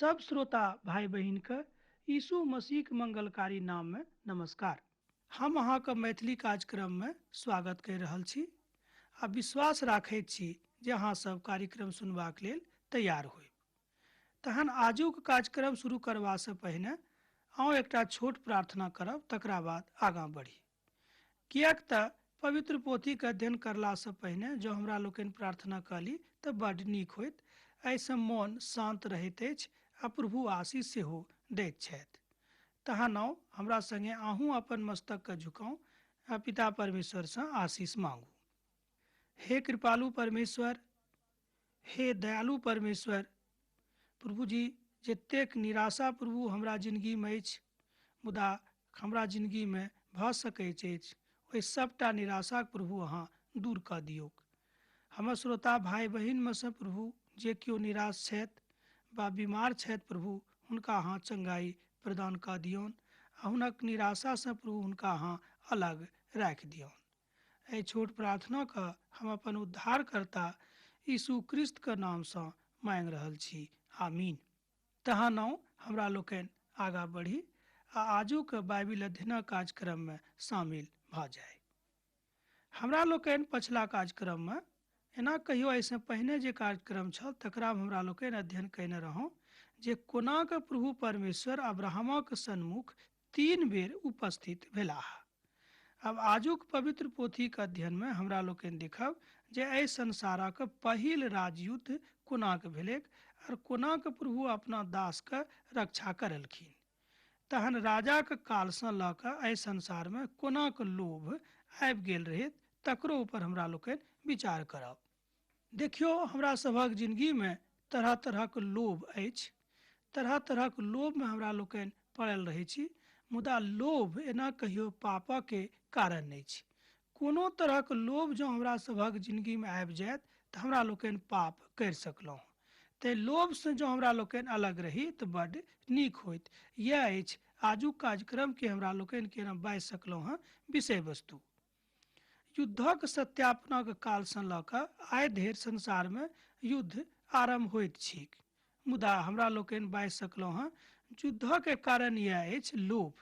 सब श्रोता भाई बहिन के यीशु मसीह के मंगलकारी नाम में नमस्कार। हम अहाँके मैथिली कार्यक्रम में स्वागत कर रहल छी आ विश्वास राखैत छी जे अहाँ सब कार्यक्रम सुनबाक लेल तैयार होइब। तहन आजुक कार्यक्रम शुरू करबासँ पहिने अहाँ एकटा छोट प्रार्थना करब, तकरा बाद आगाँ बढ़ी। किएक तऽ पवित्र पोथीके अध्ययन करलासँ पहिने जँ हमरा लोकनि प्रार्थना कऽ ली तऽ बड्ड नीक होइत। एहिसँ मोन शान्त रहैत अछि आ प्रभु आशीष सेहो दैत छथि। तहन आउ हमरा संगे अहूँ अपन मस्तकके झुकाउ आ पिता परमेश्वरसँ आशीष मांगू। हे कृपालु परमेश्वर, हे दयालु परमेश्वर, प्रभु जी जतेक निराशा प्रभु हमरा जिंदगीमे अछि, मुदा हमरा जिंदगीमे भऽ सकैत अछि, ओहि सबटा निराशाक प्रभु अहाँ दूर कऽ दियौक। हमर श्रोता भाई बहिनमे सँ प्रभु जे केओ निराश छथि वा बीमार छथि प्रभु हुनका अहाँ चंगाई प्रदान कऽ दियौन आ हुनक निराशासँ प्रभु हुनका अहाँ अलग राखि दियौन। एहि छोट प्रार्थनाके हम अपन उद्धारकर्ता यीशु क्रिस्तके नामसँ मांगि रहल छी, आमीन। तहन आउ हमरा लोकनि आगाँ बढ़ी आ आजुक बाइबिल अध्ययनक कार्यक्रममे शामिल भऽ जाय। हमरा लोकनि पछिला कार्यक्रममे एना कहियो एहिसँ पहिने जे कार्यक्रम छल तकरामे हमरा लोकनि अध्ययन कयने रहौं जे कोनाके प्रभु परमेश्वर अब्राहमक सन्मुख 3 बेर उपस्थित भेलाह। अब आजुक पवित्र पोथीक अध्ययनमे हमरा लोकनि देखब जे एहि संसारक पहिल राजयुद्ध कोनाक भेलैक और कोनाक प्रभु अपना दासके रक्षा करलखिन। तहन राजाक कालसँ लऽ कऽ एहि संसारमे कोनाक लोभ आबि गेल रहै तकरो ऊपर हमरा लोकनि विचार करब। देखियौ, हमरा सभक जिंदगीमे तरह तरहक लोभ अछि, तरह तरहक लोभमे हमरा लोकनि पड़ल रहै छी, मुदा लोभ एना कहियो पापके कारण नहि छै। कोनो तरहक लोभ जँ हमरा सभक जिंदगीमे आबि जायत तऽ हमरा लोकनि पाप करि सकलहुँ। तैं लोभसँ जँ हमरा लोकनि अलग रही तऽ बड्ड नीक होइत। यैह अछि आजुक कार्यक्रमके हमरा लोकनि केना बाजि सकलहुँ हँ विषय वस्तु। युद्धक सत्यापनक कालसँ लऽ कऽ आइ धरि संसारमे युद्ध आरम्भ होइत छैक, मुदा हमरा लोकनि बाजि सकलहुँ हँ युद्धक कारण यैह अछि लोभ।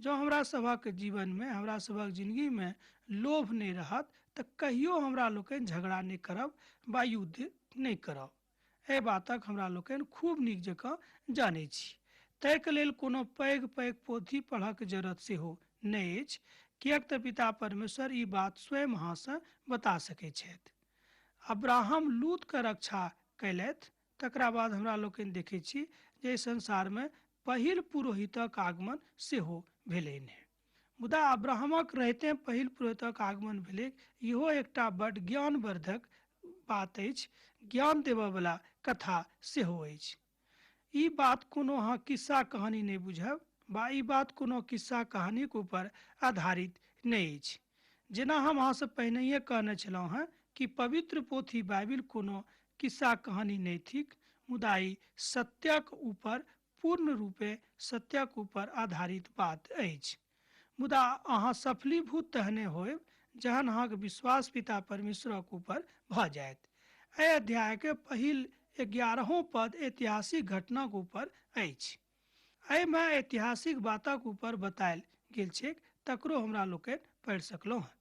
जँ हमरा सभक जीवनमे, हमरा सभक जिंदगीमे लोभ नहि रहत तऽ कहियो हमरा लोकनि झगड़ा नहि करब वा युद्ध नहि करब। एहि बातक हमरा लोकनि खूब नीक जकाँ जानै छी। ताहिके लेल कोनो पैघ पैघ पोथी पढ़क जरूरत सेहो नहि अछि, किएक तऽ पिता परमेश्वर ई बात स्वयं अहाँसँ बता सकैत छथि। अब्राहम लूतके रक्षा कयलथि, तकरा बाद हमरा लोकनि देखै छी जे एहि संसारमे पहिल पुरोहितक आगमन सेहो भेलनि। मुदा अब्राहमक रहिते पहिल पुरोहितक आगमन भेलै, इहो एकटा बड्ड ज्ञानवर्धक बात अछि, ज्ञान देबऽवला कथा सेहो अछि। ई बात कोनो अहाँ किस्सा कहानी नहि बुझब वा ई बात कोनो किस्सा कहानीके ऊपर आधारित नहि अछि। जेना हम अहाँसँ पहिनहिए कहने छलहुँ हँ कि पवित्र पोथी बाइबिल कोनो किस्सा कहानी नहि थिक, मुदा ई सत्यक ऊपर पूर्ण रूपे सत्यक ऊपर आधारित बात अछि। मुदा अहाँ सफलीभूत तहने होयब जहन अहाँके विश्वास पिता परमेश्वरक ऊपर भऽ जायत। एहि अध्यायके पहिल 11 पद ऐतिहासिक घटनाक ऊपर अछि। एहिमे ऐतिहासिक बातक ऊपर बतायल गेल छैक, तकरो हमरा लोकनि पढ़ि सकलहुँ हँ।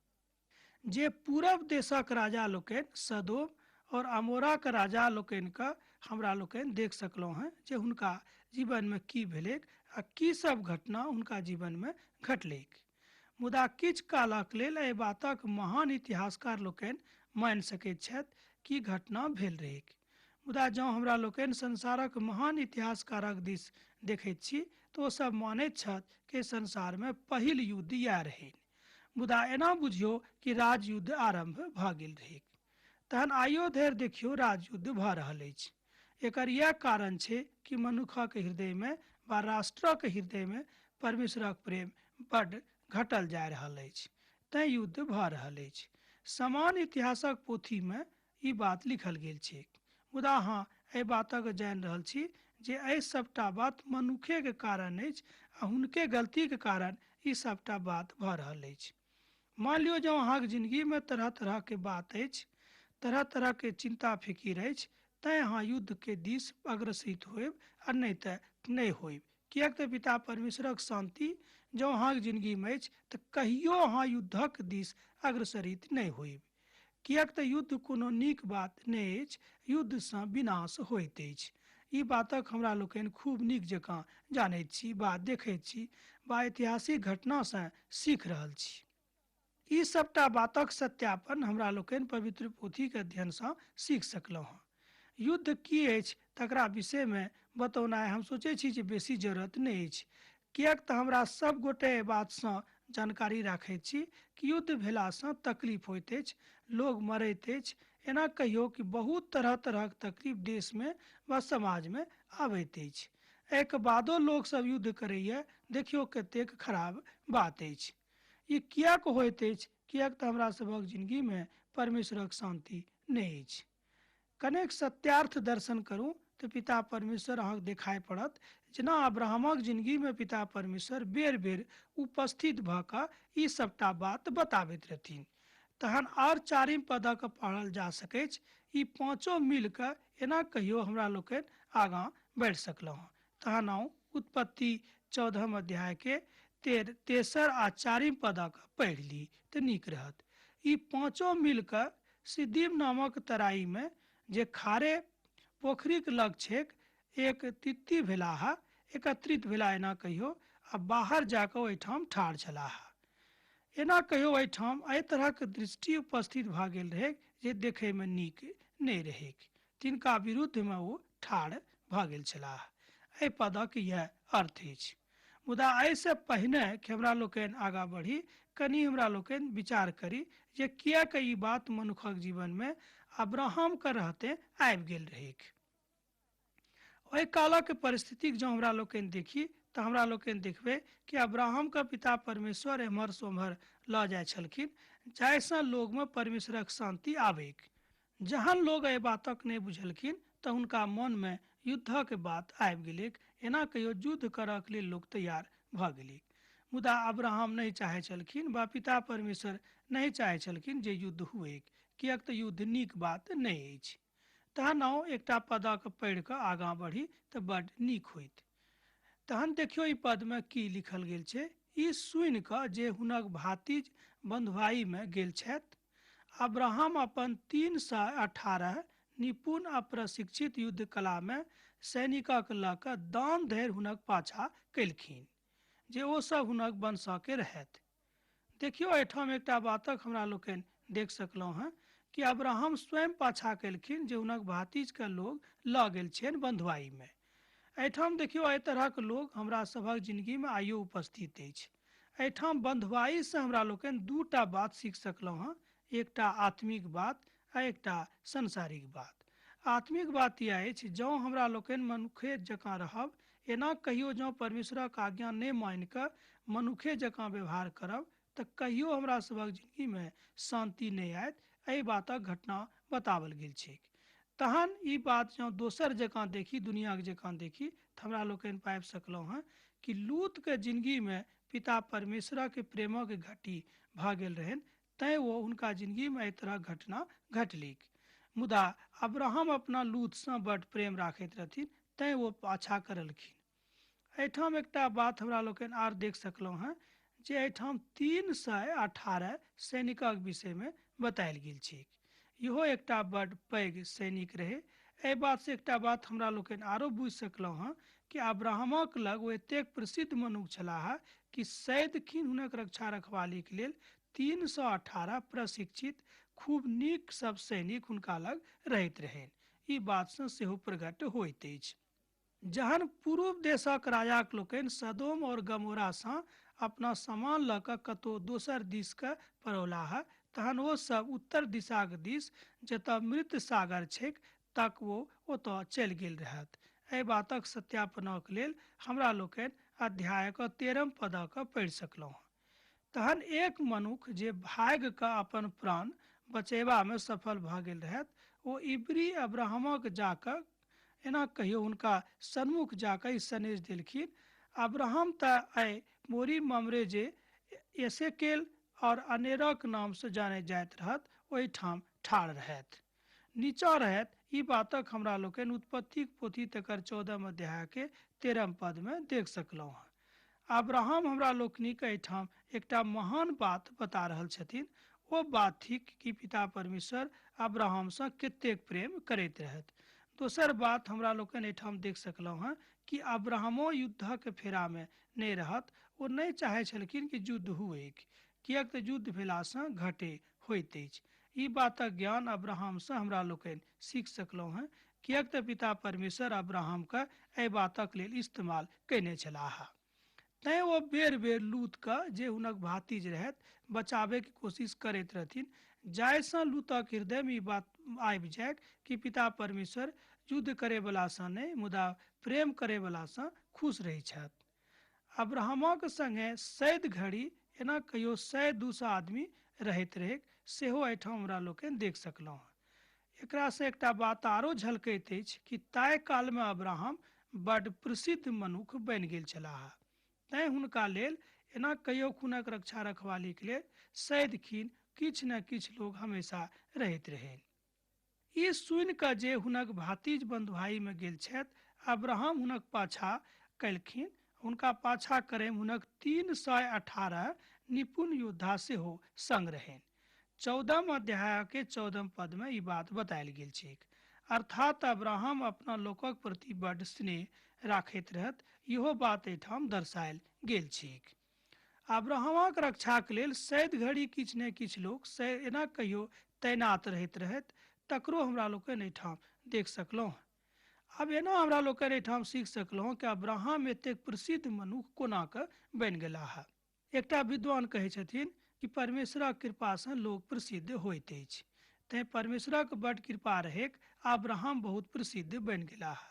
जे पूरब देशक राजा लोकनि सदोम और अमोराक राजा लोकनिके हमरा लोकनि देख सकलहुँ हँ जे हुनका जीवनमे की भेलैक आ की सब घटना हुनका जीवनमे घटलैक। मुदा किछु कालक लेल एहि बातक महान इतिहासकार लोकनि मानि सकैत छथि कि घटना भेल रहैक। मुदा जँ हमरा लोकनि संसारक महान इतिहासकारक दिस देखैत छी तऽ ओ सब मानैत छथि कि संसारमे पहिल युद्ध इएह रहै। मुदा एना बुझियौ कि राजयुद्ध आरम्भ भऽ गेल रहैक। तहन आइयो धरि देखियौ राजयुद्ध भऽ रहल अछि। एकर इएह कारण छै कि मनुखक हृदयमे वा राष्ट्रक हृदयमे परमेश्वरक प्रेम बड्ड घटल जा रहल अछि, तैं युद्ध भऽ रहल अछि। समान इतिहासक पोथीमे ई बात लिखल गेल छैक। मुदा अहाँ एहि बातक जानि रहल छी जे एहि सबटा बात मनुखेके कारण अछि आ हुनके गलतीके कारण ई सबटा बात भऽ रहल अछि। मान लियौ जँ अहाँके जिंदगीमे तरह तरहके बात अछि, तरह तरहके चिंता फिकिर अछि, तैँ अहाँ युद्धके दिस अग्रसरित होयब आ नहि तऽ नहि होयब। किएक तऽ पिता परमेश्वरक शान्ति जँ अहाँके जिनगीमे अछि तऽ कहियो अहाँ युद्धक दिस अग्रसरित नहि होयब। किएक तऽ युद्ध कोनो नीक बात नहि अछि, युद्धसँ विनाश होइत अछि। ई बातक हमरा लोकनि खूब नीक जकाँ जानैत छी वा देखैत छी वा ऐतिहासिक घटनासँ सीख रहल छी। ई सबटा बातक सत्यापन हमरा लोकनि पवित्र पोथीके अध्ययनसँ सीख सकलहुँ हँ। युद्ध की अछि तकरा विषयमे बतौनाइ हम सोचै छी जे बेसी जरूरत नहि अछि, किएक तऽ हमरा सब गोटे एहि बातसँ जानकारी राखैत छी कि युद्ध भेलासँ तकलीफ होइत अछि, लोग मरैत अछि। एना कहियो कि बहुत तरह तरहक तकलीफ देशमे वा समाजमे आबैत अछि। एहिके बादो लोक सब युद्ध करैए, देखियौ कतेक खराब बात अछि। ई किएक होइत अछि? किएक तऽ हमरा सभक जिनगीमे परमेश्वरक शान्ति नहि अछि। कनेक सत्यार्थ दर्शन करू तऽ पिता परमेश्वर अहाँके देखाइ पड़त, जेना अब्राहमक जिनगीमे पिता परमेश्वर बेर बेर उपस्थित भऽ कऽ ई सबटा बात बताबैत रहथिन। तहन आर चारिम पदक पढ़ल जा सकैछ। ई पाँचो मिल कऽ एना कहियो हमरा लोकनि आगाँ बढ़ि सकलहुँ। तहन आउ उत्पत्ति 14 अध्याय के तेसर आ चारिम पदक पढ़ि ली तऽ नीक रहत। ई पाँचो मिल कऽ सिद्दीम नामक तराईमे जे खारे पोखरिक लग छैक एक तित्ती भेलाह, एकत्रित भेला एना कहियो, आ बाहर जाकऽ ओहिठाम ठाढ़ छलाह। एना कहियो एहिठाम एहि तरहक दृष्टि उपस्थित भऽ गेल रहै जे देखैमे नीक नहि रहैक। तिनका विरुद्धमे ओ ठाढ़ भऽ गेल छलाह। एहि पदक इएह अर्थ अछि। मुदा एहिसँ पहिने कि हमरा लोकनि आगाँ बढ़ी, कनि हमरा लोकनि विचार करी जे किएक ई बात मनुखक जीवनमे अब्राहमके रहते आबि गेल रहैक। ओहि कालक परिस्थितिक जँ हमरा लोकनि देखी तऽ हमरा लोकनि देखबै कि अब्राहमके पिता परमेश्वर एम्हर सँ ओम्हर लऽ जाइ छलखिन जाहिसँ लोकमे परमेश्वरक शान्ति आबैक। जहन लोग एहि बातक नहि बुझलखिन तऽ हुनका मनमे युद्धक बात आबि गेलैक। एना कहियो युद्ध करऽके लेल लोक तैयार भऽ गेलैक। मुदा अब्राहम नहि चाहै छलखिन वा पिता परमेश्वर नहि चाहै छलखिन जे युद्ध हुएक, किएक तऽ युद्ध नीक बात नहि अछि। तहन आउ एकटा पदक पढ़ि कऽ आगाँ बढ़ी तऽ बड्ड नीक होइत। तहन देखियौ ई पदमे की लिखल गेल छै। ई सुनि कऽ जे हुनक भातिज बन्धुआईमे गेल छथि, अब्राहम अपन 318 निपुण आ प्रशिक्षित युद्ध कलामे सैनिकक लऽ कऽ दान धरि हुनक पाछा केलखिन जे ओ सब हुनक वंशके रहथि। देखियौ एहिठाम एकटा बातक हमरा लोकनि देख सकलहुँ हँ कि अब्राहम स्वयं पाछा केलखिन जे हुनक भातिजके लोग लऽ गेल छनि बन्धुआईमे। एहिठाम देखियौ एहि तरहक लोग हमरा सभक जिनगीमे आइयो उपस्थित अछि। एहिठाम बन्धुआईसँ हमरा लोकनि दूटा बात सीख सकलहुँ हँ, एकटा आत्मिक बात आ एकटा सांसारिक बात। आत्मिक बात यह अछि, जँ हमरा लोकनि मनुखे जकाँ रहब, एना कहियो जँ परमेश्वरक आज्ञा नहि मानि कऽ मनुखे जकाँ व्यवहार करब तऽ कहियो हमरा सभक जिनगीमे शान्ति नहि आयत। एहि बातक घटना बताओल गेल छैक। तहन ई बात जँ दोसर जकाँ देखी, दुनियाके जकाँ देखी, तऽ हमरा लोकनि पाबि सकलहुँ हँ कि लूतके जिनगीमे पिता परमेश्वरके प्रेमक घटी भऽ गेल रहनि, तैँ ओ हुनका जिनगीमे एहि तरहक घटना घटलिक। मुदा अब्राहम अपना लूतसँ बड्ड प्रेम राखैत रहथिन, तैँ ओ पाछा करलखिन। एहिठाम एकटा बात हमरा लोकनि आर देख सकलहुँ हँ जे एहिठाम 318 सैनिकक विषयमे बतायल गेल छैक। इहो एकटा बड्ड पैघ सैनिक रहै। एहि बातसँ एकटा बात हमरा लोकनि आरो बुझि सकलहुँ हँ कि अब्राहमक लग ओ एतेक प्रसिद्ध मनुख छलाह कि सैदखिन हुनक रक्षा रखवालीके लेल 318 प्रशिक्षित खूब नीक सब सैनिक हुनका लग रहैत रहनि। ई बातसँ सेहो प्रकट होइत अछि। जहन पूर्व देशक राजाक लोकनि सदोम और गमोरासँ अपना सामान लऽ कऽ कतहु दोसर दिसके पड़ौलाह, तहन ओ सब उत्तर दिशाक दिस जतऽ मृत सागर छैक तक ओ ओतऽ चलि गेल रहत। एहि बातक सत्यापनक लेल हमरा लोकनि अध्यायक 13 पदक पढ़ि सकलहुँ। तहन एक मनुख जे भागि कऽ अपन प्राण बचेबामे सफल भऽ गेल रहथि, ओ इब्री अब्राहमक जाकऽ एना कहियो हुनका सन्मुख जाकऽ ई सनेश देलखिन, अब्राहम तऽ आइ मोरी ममरे जे एसेकेल और अनेरक नामसँ जाने जाइत रहत ओहिठाम ठाढ़ रहथि, नीचाँ रहथि। ई बातक हमरा लोकनि उत्पत्तिक पोथी तकर 14 अध्याय के 13 पद में देख सकलहुँ हँ। अब्राहम हमरा लोकनिक एहिठाम एकटा महान बात बता रहल छथिन। ओ बात थिक कि पिता परमेश्वर अब्राहमसँ कतेक प्रेम करैत रहथि। दोसर बात हमरा लोकनि एहिठाम देख सकलहुँ हँ कि अब्राहमो युद्धक फेरामे नहि रहत। ओ नहि चाहै छलखिन कि युद्ध हुए, किएक तऽ युद्ध भेलासँ घटे होइत अछि। ई बातक ज्ञान अब्राहमसँ हमरा लोकनि सीख सकलहुँ हँ, किएक तऽ पिता परमेश्वर अब्राहमके एहि बातक लेल इस्तेमाल कयने छलाह। तैँ ओ बेर बेर लूतके, जे हुनक भातिज रहथि, बचाबैके कोशिश करैत रहथिन, जाहिसँ लूतक हृदयमे ई बात आबि जाय कि पिता परमेश्वर युद्ध करैवलासँ नहि मुदा प्रेम करैवलासँ खुश रहै छथि। अब्राहमक संगे सैद घड़ी एना कहियो 100-200 आदमी रहैत रहै, सेहो एहिठाम हमरा लोकनि देख सकलहुँ हँ। एकरासँ एकटा बात आरो झलकैत अछि कि ताहि कालमे अब्राहम बड्ड प्रसिद्ध मनुख बनि गेल छलाह। तैँ हुनका लेल एना कहियो हुनक रक्षा रखवालीके लेल सदिखिन किछु ने किछु लोग हमेशा रहैत रहनि। ई सुनि कऽ जे हुनक भातिज बंधुआईमे गेल छथि, अब्राहम हुनक पाछा कयलखिन। हुनका पाछा करैमे हुनक 318 निपुण योद्धा सेहो संग रहनि। 14 अध्याय के 14 पद में ई बात बतायल गेल छैक। अर्थात अब्राहम अपना लोकक प्रति बड्ड स्नेह राखैत रहत, इहो बात एहिठाम दर्शायल गेल छैक। अब्राहमक रक्षाक लेल सैद घड़ी किछु ने किछु लोक एना कहियो तैनात रहैत रहैत, तकरो हमरा लोकनि एहिठाम देख सकलहुँ। आब एना हमरा लोकनि एहिठाम सीख सकलहुँ कि अब्राहम एतेक प्रसिद्ध मनुख कोना कऽ बनि गेलाह। एकटा विद्वान कहै छथिन कि परमेश्वरक कृपासँ लोक प्रसिद्ध होइत अछि, तैँ परमेश्वरक बड्ड कृपा रहैक अब्राहम बहुत प्रसिद्ध बनि गेलाह।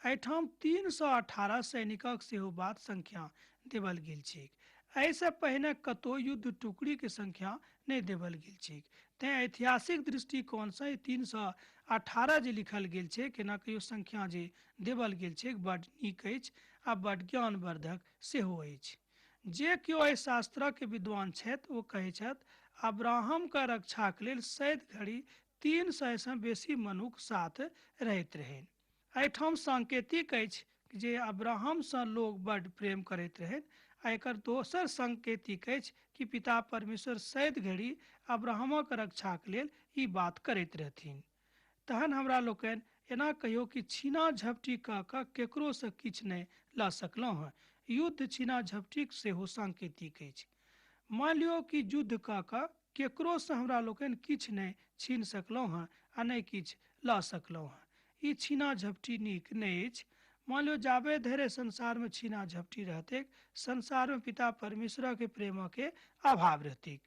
एहिठाम 318 सैनिकक सेहो बात संख्या देवल गेल छैक। एहिसँ पहिने कतौ युद्ध टुकड़ीके संख्या नहि देवल गेल छैक। तैँ ऐतिहासिक दृष्टिकोणसँ ई 318 जे लिखल गेल छै, केना कहियो संख्या जे देवल गेल छैक, बड्ड नीक अछि आ बड्ड ज्ञानवर्धक सेहो अछि। जे केओ एहि शास्त्रक विद्वान छथि ओ कहै छथि अब्राहमके रक्षाक लेल सैद घड़ी 300 सँ बेसी मनुख साथ रहैत रहनि। एहिठाम सांकेतिक अछि जे अब्राहमसँ लोग बड्ड प्रेम करैत रहनि, आ एकर दोसर सांकेतिक अछि कि पिता परमेश्वर सैद घड़ी अब्राहमक रक्षाक लेल ई बात करैत रहथिन। तहन हमरा लोकनि एना कहियो कि छीना झपटी कऽ कऽ केकरोसँ किछु नहि लऽ सकलहुँ हँ। युद्ध छीना झपटीक सेहो सांकेतिक अछि। मान लियौ कि युद्ध कऽ कऽ केकरोसँ हमरा लोकनि किछु नहि छीन सकलहुँ हँ आ नहि किछु लऽ सकलहुँ हँ। ई छीना झपटी नीक नहि अछि। मान लियौ जाबे धरि संसारमे छीना झपटी रहतैक, संसारमे पिता परमेश्वरके प्रेमके अभाव रहतैक।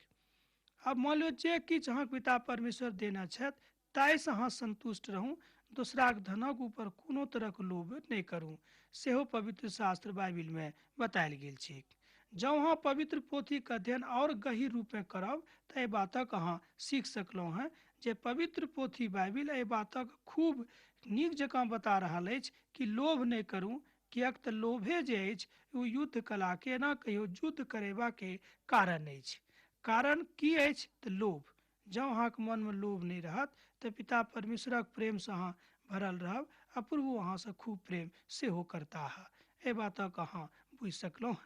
आब मान लियौ जे किछु अहाँके पिता परमेश्वर देने छथि ताहिसँ अहाँ संतुष्ट रहू, दोसराक धनक ऊपर कोनो तरहक लोभ नहि करू, सेहो पवित्र शास्त्र बाइबिलमे बतायल गेल छैक। जँ अहाँ पवित्र पोथीके अध्ययन आओर गहीर रूपमे करब तऽ एहि बातक अहाँ सीख सकलहुँ हँ जे पवित्र पोथी बाइबिल एहि बातक खूब नीक जकाँ बता रहल अछि कि लोभ नहि करू, किएक तऽ लोभे जे अछि ओ युद्ध कलाके एना कहियो युद्ध करेबाके कारण अछि। कारण की अछि तऽ लोभ। जँ अहाँके मनमे लोभ नहि रहत तऽ पिता परमेश्वरक प्रेमसँ अहाँ भरल रहब आ प्रभु अहाँसँ खूब प्रेम सेहो करताह। एहि बातक अहाँ बुझि सकलहुँ।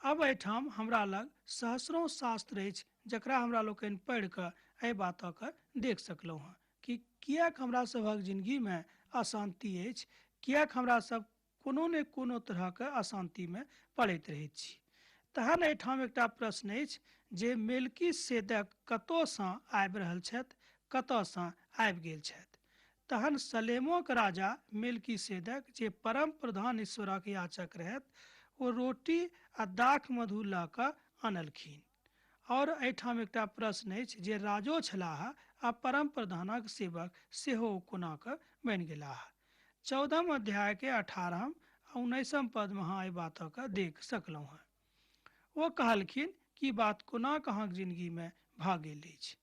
अब एहिठाम हमरा लग सहस्रों शास्त्र अछि जकरा हमरा लोकनि पढ़ि कऽ एहि बातक देख सकलहुँ हँ कि किएक हमरा सभक जिंदगीमे अशान्ति अछि, किएक हमरा सब कोनो ने कोनो तरहके अशान्तिमे पड़ैत रहैत छी। तहन एहिठाम एकटा प्रश्न अछि जे मेलकी सेदक कतऽसँ आबि रहल छथि, कतऽसँ आबि गेल छथि। तहन सलेमोक राजा मेलकी सेदक जे परम प्रधान ईश्वरक याचक रहथि, ओ रोटी आ दाख मधु लऽ कऽ अनलखिन। और एहिठाम एकटा प्रश्न अछि जे राजो छलाह आ परम प्रधानक सेवक सेहो कोना कऽ बनि गेलाह। 14 अध्याय के 18 आ 19 पदमे अहाँ एहि बातके देख सकलहुँ हँ। ओ कहलखिन कि बात कोना कऽ अहाँके जिंदगीमे भऽ गेल अछि।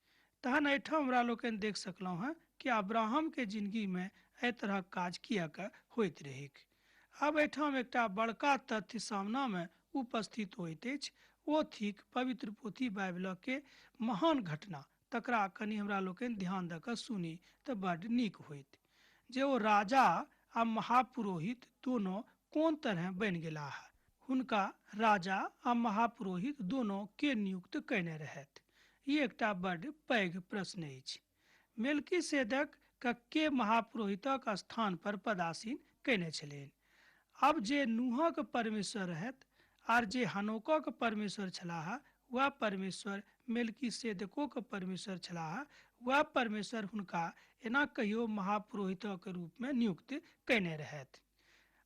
तहन एहिठाम हमरा लोकनि देख सकलहुँ हँ कि अब्राहमके जिंदगीमे एहि तरहक काज किएक होइत रहैक। आब एहिठाम एकटा बड़का तथ्य सामनामे उपस्थित होइत अछि, ओ थिक पवित्र पोथी बाइबिलके महान घटना तकरा कनि हमरा लोकनि ध्यान दऽ कऽ सुनी तऽ बड्ड नीक होइत जे ओ राजा आ महापुरोहित दोनो कोन तरह बनि गेलाह। हुनका राजा आ महापुरोहित दोनो के नियुक्त कयने रहथि? ई एकटा बड्ड पैघ प्रश्न अछि। मेल्कीसेदेक के महापुरोहितक स्थान पर पदासीन कयने छलनि? आब जे नूहक परमेश्वर रहथि आर जे हनोकक परमेश्वर छलाह, वएह परमेश्वर मेल्कीसेदेकोक परमेश्वर छलाह। वएह परमेश्वर हुनका एना कहियो महापुरोहितक रूपमे नियुक्त कयने रहथि।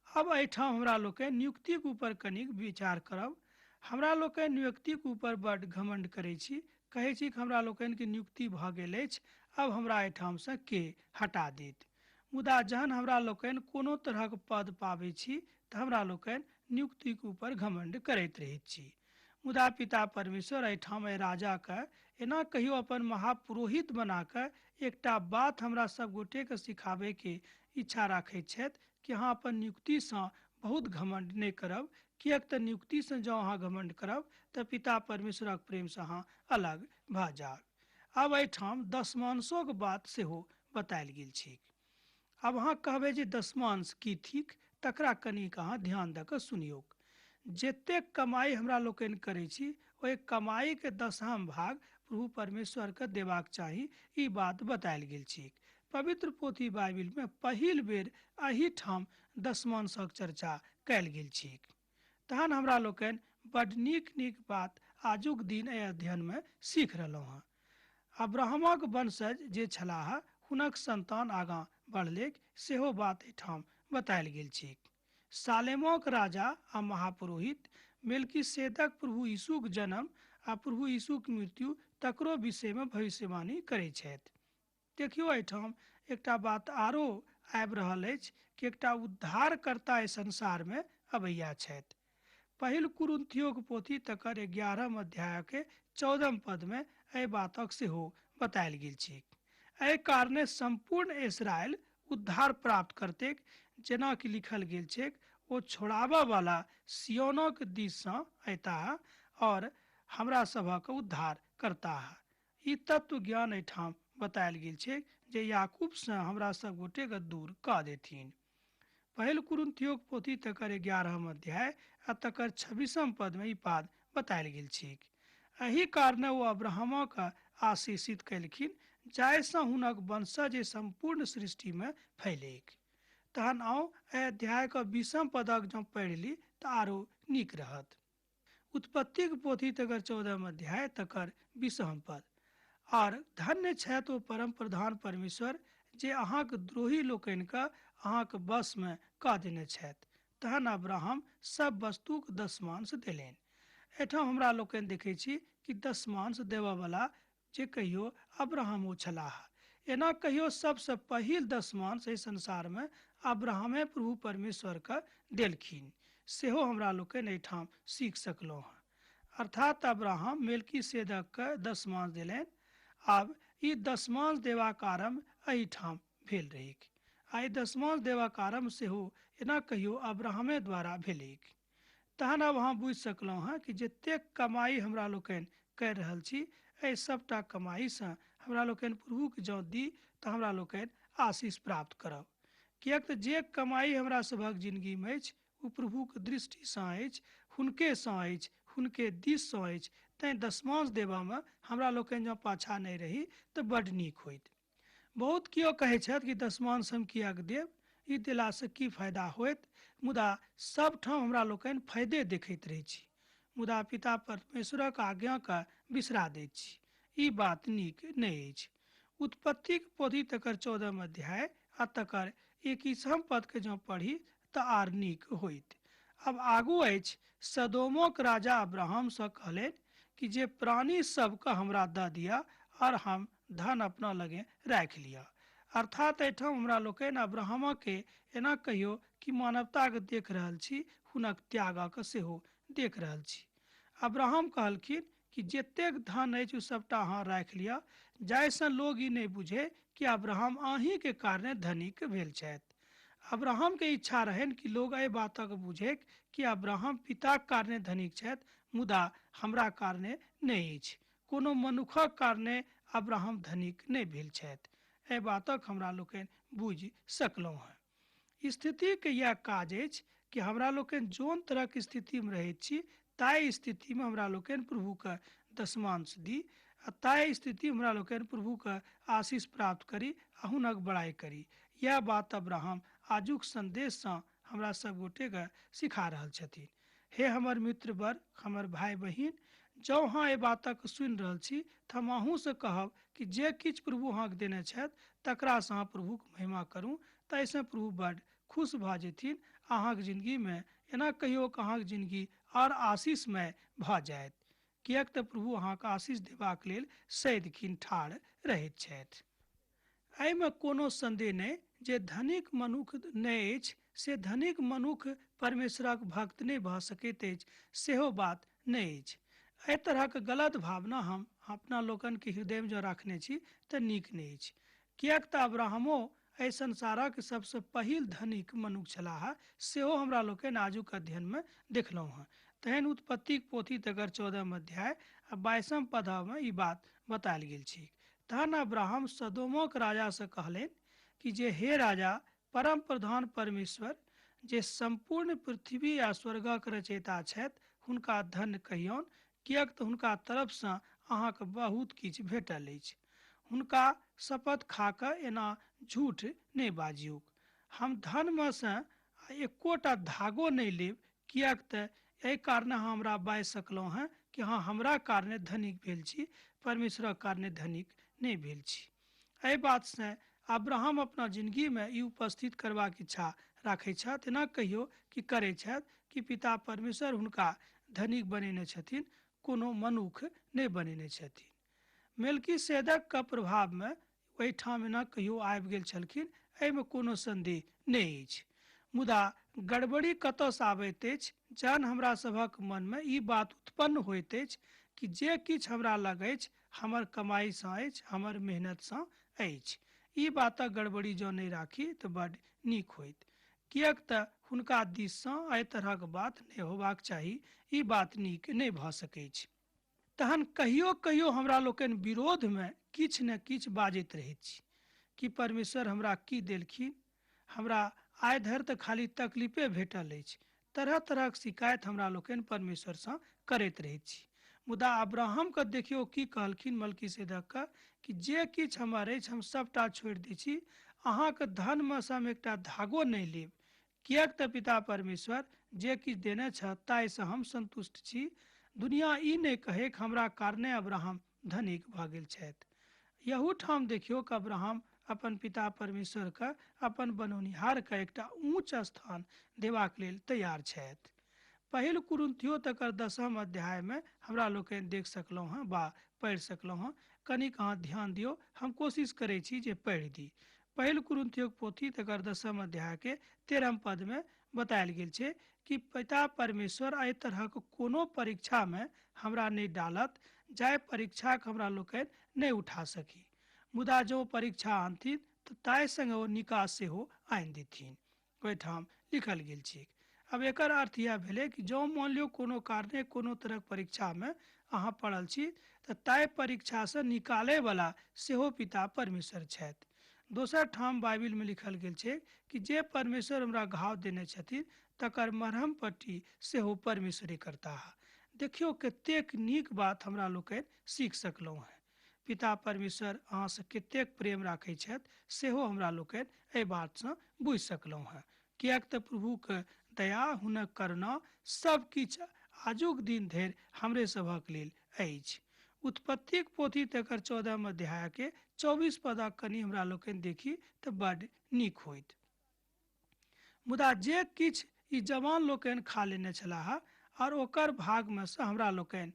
आब एहिठाम हमरा लोकनि नियुक्तिक ऊपर कनिक विचार करब। हमरा लोकनि नियुक्तिक ऊपर बड्ड घमण्ड करै छी, कहै छी कि हमरा लोकनिके नियुक्ति भऽ गेल अछि, आब हमरा एहिठामसँ के हटा देत। मुदा जहन हमरा लोकनि कोनो तरहक पद पाबै छी तऽ हमरा लोकनि नियुक्तिक ऊपर घमण्ड करैत रहैत छी। मुदा पिता परमेश्वर एहिठाम एहि राजाके एना कहियो अपन महापुरोहित बना कऽ एकटा बात हमरा सब गोटेके सिखाबैके इच्छा राखैत छथि कि अहाँ अपन नियुक्तिसँ बहुत घमण्ड नहि करब, किएक तऽ नियुक्तिसँ जँ अहाँ घमण्ड करब तऽ पिता परमेश्वरक प्रेमसँ अहाँ अलग भऽ जायब। आब एहिठाम दशमांशोक बात सेहो बतायल गेल छैक। आब अहाँ कहबै जे दशमांश की थिक, तकरा कनिक अहाँ ध्यान दऽ कऽ सुनियौक। जतेक कमाइ हमरा लोकनि करै छी ओहि कमाइके दशम भाग प्रभु परमेश्वरके देबाक चाही, ई बात बतायल गेल छैक। पवित्र पोथी बाइबिलमे पहिल बेर एहिठाम दशमांशक चर्चा कयल गेल छैक। तहन हमरा लोकनि बड्ड नीक नीक बात आजुक दिन एहि अध्ययनमे सीख रहलहुँ हँ। अब्राहमक वंशज जे छलाह हुनक संतान आगाँ बढ़लैक, सेहो बात एहिठाम बतायल गेल छैक। सालेमक राजा आ महापुरोहित मेल्कीसेदेक प्रभु यीशुक जन्म आ प्रभु यीशुक मृत्यु तकरो विषयमे भविष्यवाणी करै छथि। देखियौ, एहिठाम एकटा बात आरो आबि रहल अछि कि एकटा उद्धारकर्ता एहि संसारमे अबैया छथि। पहिल कुरिन्थियोक पोथी तकर 11 अध्यायके 14 पदमे एहि बातक सेहो बतायल गेल छैक। एहि कारणे सम्पूर्ण इस्राएल उद्धार प्राप्त करतैक, जेना कि लिखल गेल छैक, ओ छोड़ाबऽ वाला सियोनक दिससँ अयताह और हमरा सभक उद्धार करताह। ई तत्व ज्ञान एहिठाम बतायल गेल छैक जे याकूबसँ हमरा सब गोटेके दूर कऽ देथिन। पहिल कुरिन्थियोक पोथी तकर 11 अध्याय आ तकर 26 पदमे ई बात बतायल गेल छैक। एहि कारणे ओ अब्राहमक आशीषित कयलखिन, जाहिसँ हुनक वंशज सम्पूर्ण सृष्टिमे फैलैक। तहन आउ एहि अध्यायके 20 पदक जँ पढ़ि ली तऽ आरो नीक रहत। उत्पत्तिक पोथी तकर 14 अध्याय तकर 20 पद। आर धन्य छथि ओ परम प्रधान परमेश्वर जे अहाँक द्रोही लोकनिके अहाँक वशमे कऽ देने छथि। तहन अब्राहम सब वस्तुक दशमांश देलनि। एहिठाम हमरा लोकनि देखै छी कि दशमांश देबऽवला जे कहियो अब्राहम ओ छलाह। एना कहियो सबसँ पहिल दशमांश एहि संसारमे अब्राहमे प्रभु परमेश्वरके देलखिन, सेहो हमरा लोकनि एहिठाम सीख सकलहुँ हँ। अर्थात अब्राहम मेल्कीसेदेकके दशमांश देलनि। आब ई दशमांश देबाक आरम्भ एहिठाम भेल रहैक आ ई दशमांश देबाक आरम्भ सेहो एना कहियो अब्राहमे द्वारा भेलैक। तहन आब अहाँ बुझि सकलहुँ हँ कि जतेक कमाइ हमरा लोकनि करि रहल छी एहि सबटा कमाइसँ हमरा लोकनि प्रभुके जँ दी तऽ हमरा लोकनि आशीष प्राप्त करब, किएक तऽ जे कमाइ हमरा सभक जिनगीमे अछि ओ प्रभुके दृष्टिसँ अछि, हुनकेसँ अछि, हुनके दिससँ अछि। तैँ दशमांश देबामे हमरा लोकनि जँ पाछा नहि रही तऽ बड्ड नीक होइत। बहुत केओ कहै छथि कि दशमांश हम किएक देब, ई देलासँ की फायदा होयत, मुदा सबठाम हमरा लोकनि फायदे देखैत रहै छी, मुदा पिता परमेश्वरक आज्ञाके बिसरा दैत छी। ई बात नीक नहि अछि। उत्पत्तिक पोथी तकर 14 अध्याय आ तकर 21 पदके जँ पढ़ी तऽ आर नीक होइत। अब आगू अछि, सदोमक राजा अब्राहमसँ कहलनि कि जे प्राणी सबके हमरा दऽ दिअ और हम धन अपना लगे राखि लिअ। अर्थात एहिठाम हमरा लोकनि अब्राहमके एना कहियो कि मानवताके देख रहल छी, हुनक त्यागक सेहो देख रहल छी। अब्राहम कहलखिन कि जतेक धन अछि ओ सबटा अहाँ राखि लिअ, जाहिसँ लोग ई नहि बुझे कि अब्राहम अहीँके कारणे धनिक भेल छथि। अब्राहमके इच्छा रहनि कि लोग एहि बातक बुझे कि अब्राहम पिताक कारणे धनिक छथि, मुदा हमरा कारणे नहि अछि, कोनो मनुखक कारणे अब्राहम धनिक नहि भेल छथि। एहि बातक हमरा लोकनि बुझि सकलहुँ हेँ। स्थितिके इएह काज अछि कि हमरा लोकनि जोन तरहक स्थितिमे रहैत छी ताहि स्थितिमे हमरा लोकनि प्रभुके दशमांश दी आ ताहि स्थितिमे हमरा लोकनि प्रभुके आशीष प्राप्त करी आ हुनक बड़ाइ करी। इएह बात अब्राहम आजुक सन्देशसँ हमरा सब गोटेके सिखा रहल छथिन। हे हमर मित्रवर, हमर भाय बहिन, जँ अहाँ एहि बातक सुनि रहल छी तऽ हम अहूँसँ कहब कि जे किछु प्रभु अहाँके देने छथि तकरासँ अहाँ प्रभुक महिमा करू, ताहिसँ प्रभु बड्ड खुश भऽ जेथिन। अहाँके जिन्दगीमे एना कहियो कि अहाँके जिन्दगी आओर आशीषमय भऽ जायत, किएक तऽ प्रभु अहाँके आशीष देबाक लेल सदिखन ठाढ़ रहैत छथि। एहिमे कोनो संदेह नहि जे धनिक मनुख नहि अछि से धनिक मनुख परमेश्वरक भक्त नहि भऽ सकैत अछि, सेहो बात नहि अछि। एहि तरहक गलत भावना हम अपना लोकनिके हृदयमे जँ राखने छी तऽ नीक नहि अछि, किएक तऽ अब्राहमो एहि संसारक सबसँ पहिल धनिक मनुख छलाह, सेहो हमरा लोकनि आजुक अध्ययनमे देखलहुँ हँ। तहन उत्पत्तिक पोथी तकर 14 अध्याय आ 22 पदमे ई बात बतायल गेल छै। तहन अब्राहम सदोमक राजासँ कहलनि कि जे हे राजा, परम प्रधान परमेश्वर जे सम्पूर्ण पृथ्वी आ स्वर्गक रचयिता छथि, हुनका धन्य कहियौन, किएक तऽ हुनका तरफसँ अहाँके बहुत किछु भेटल अछि। हुनका शपथ खा कऽ एना झूठ नहि बाजियौक। हम धनमे सँ एकोटा धागो नहि लेब, किएक तऽ एहि कारणे अहाँ हमरा बाजि सकलहुँ हेँ कि अहाँ हमरा कारणे धनिक भेल छी, परमेश्वरक कारणे धनिक नहि भेल छी। एहि बातसँ अब्राहम अपना जिन्दगीमे ई उपस्थित करबाक इच्छा राखै छथि, एना कहियो कि करै छथि कि पिता परमेश्वर हुनका धनिक बनेने छथिन, कोनो मनुख नहि बनेने छथिन। मेल्कीसेदेक के प्रभावमे ओहिठाम एना कहियो आबि गेल छलखिन, एहिमे कोनो संदेह नहि अछि। मुदा गड़बड़ी कतऽसँ आबैत अछि? जहन हमरा सभक मनमे ई बात उत्पन्न होइत अछि कि जे किछु हमरा लग अछि हमर कमाइसँ अछि, हमर मेहनतसँ अछि, ई बातक गड़बड़ी जँ नहि राखी तऽ बड्ड नीक होइत, किएक तऽ हुनका दिससँ एहि तरहक बात नहि होबाक चाही, ई बात नीक नहि भऽ सकैछ। तहन कहियो कहियो हमरा लोकनि विरोधमे किछु ने किछु बाजैत रहैत छी कि परमेश्वर हमरा की देलखिन, हमरा आइ धरि तऽ खाली तकलीफे भेटल अछि। तरह तरहक शिकायत हमरा लोकनि परमेश्वरसँ करैत रहैत छी। मुदा अब्राहमके देखियौ की कहलखिन मल्कीसेदेकके कि जे किछु हमर अछि हम सभटा छोड़ि दै छी, अहाँके धनमे सँ हम एकटा धागो नहि लेब, किएक तऽ पिता परमेश्वर जे किछु देने छथि ताहिसँ हम सन्तुष्ट छी। दुनिया ई नहि कहै हमरा कारणे अब्राहम धनिक भऽ गेल छथि। यहू ठाम देखियौ कि अब्राहम अपन पिता परमेश्वरके, अपन बनौनिहारके एकटा ऊँच स्थान देबाक लेल तैयार छथि। पहिल कुरिन्थियो तकर 10 अध्यायमे हमरा लोकनि देख सकलहुँ हँ बा पढ़ि सकलहुँ हँ। कनिक अहाँ ध्यान दियौ, हम कोशिश करै छी जे पढ़ि दी। पहिल कुरिन्थियोक पोथी तकर 10 अध्यायके 13 पदमे बतायल गेल छै कि पिता परमेश्वर एहि तरहक कोनो परीक्षामे हमरा नहि डालत जाहि परीक्षाके हमरा लोकनि नहि उठा सकी, मुदा जँ परीक्षा आनथिन तऽ ताहि सङ्गे ओ निकास सेहो आनि देथिन, ओहिठाम लिखल गेल छै। अब एकर अर्थ इएह भेलै कि जँ मान लियौ कोनो कारणे कोनो तरहक परीक्षामे अहाँ पड़ल छी तऽ ताहि परीक्षासँ निकालयवला सेहो पिता परमेश्वर छथि। दोसर ठाम बाइबिलमे लिखल गेल छै कि जे परमेश्वर हमरा घाव देने छथिन तकर मरहम पट्टी सेहो परमेश्वरे करताह। देखियौ कतेक नीक बात हमरा लोकनि सीख सकलहुँ हेँ। पिता परमेश्वर अहाँसँ कतेक प्रेम राखै छथि सेहो हमरा लोकनि एहि बातसँ बुझि सकलहुँ हेँ, किएक तऽ प्रभुके दया, हुनक करुणा सब किछु आजुक दिन धरि हमरे सभक लेल अछि। उत्पत्तिक पोथी तकर 14 अध्यायके 24 पदक कनि हमरा लोकनि देखी तऽ बड्ड नीक होइत। मुदा जे किछु ई जवान लोकनि खा लेने छलाह और ओकर भागमे सँ हमरा लोकनि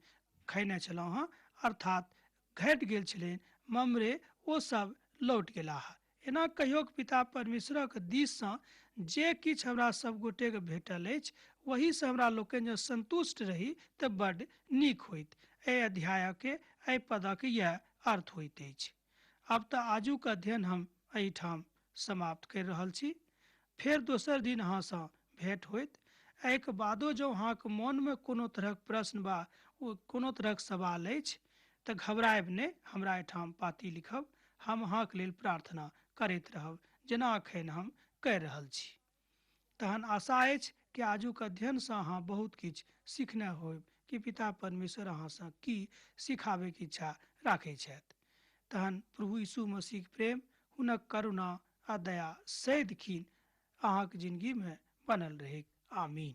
खयने छलहुँ हँ, अर्थात घटि गेल छलनि ममरे, ओ सब लौट गेलाह। एना कहियो पिता परमेश्वरक दिससँ जे किछु हमरा सब गोटेके भेटल अछि ओहिसँ हमरा लोकनि जँ सन्तुष्ट रही तऽ बड्ड नीक होइत। एहि अध्यायके, एहि पदक इएह अर्थ होइत अछि। आब तऽ आजुक अध्ययन हम एहिठाम समाप्त करि रहल छी। फेर दोसर दिन अहाँसँ भेंट होइत। एहिके बादो जँ अहाँके मोनमे कोनो तरहक प्रश्न बा कोनो तरहक सवाल अछि तऽ तऽ घबरायब नहि, हमरा एहिठाम पाती लिखब, हम अहाँके लेल प्रार्थना करैत रहब जेना अखन हम कहि रहल छी। तहन आशा अछि कि आजुक अध्ययनसँ अहाँ बहुत किछु सीखने होयब कि पिता परमेश्वर अहाँसँ की सिखाबैके इच्छा राखै छथि। तहन प्रभु यीशु मसीहक प्रेम, हुनक करुणा आ दया सदिखन अहाँके जिंदगीमे बनल रहै। आमीन।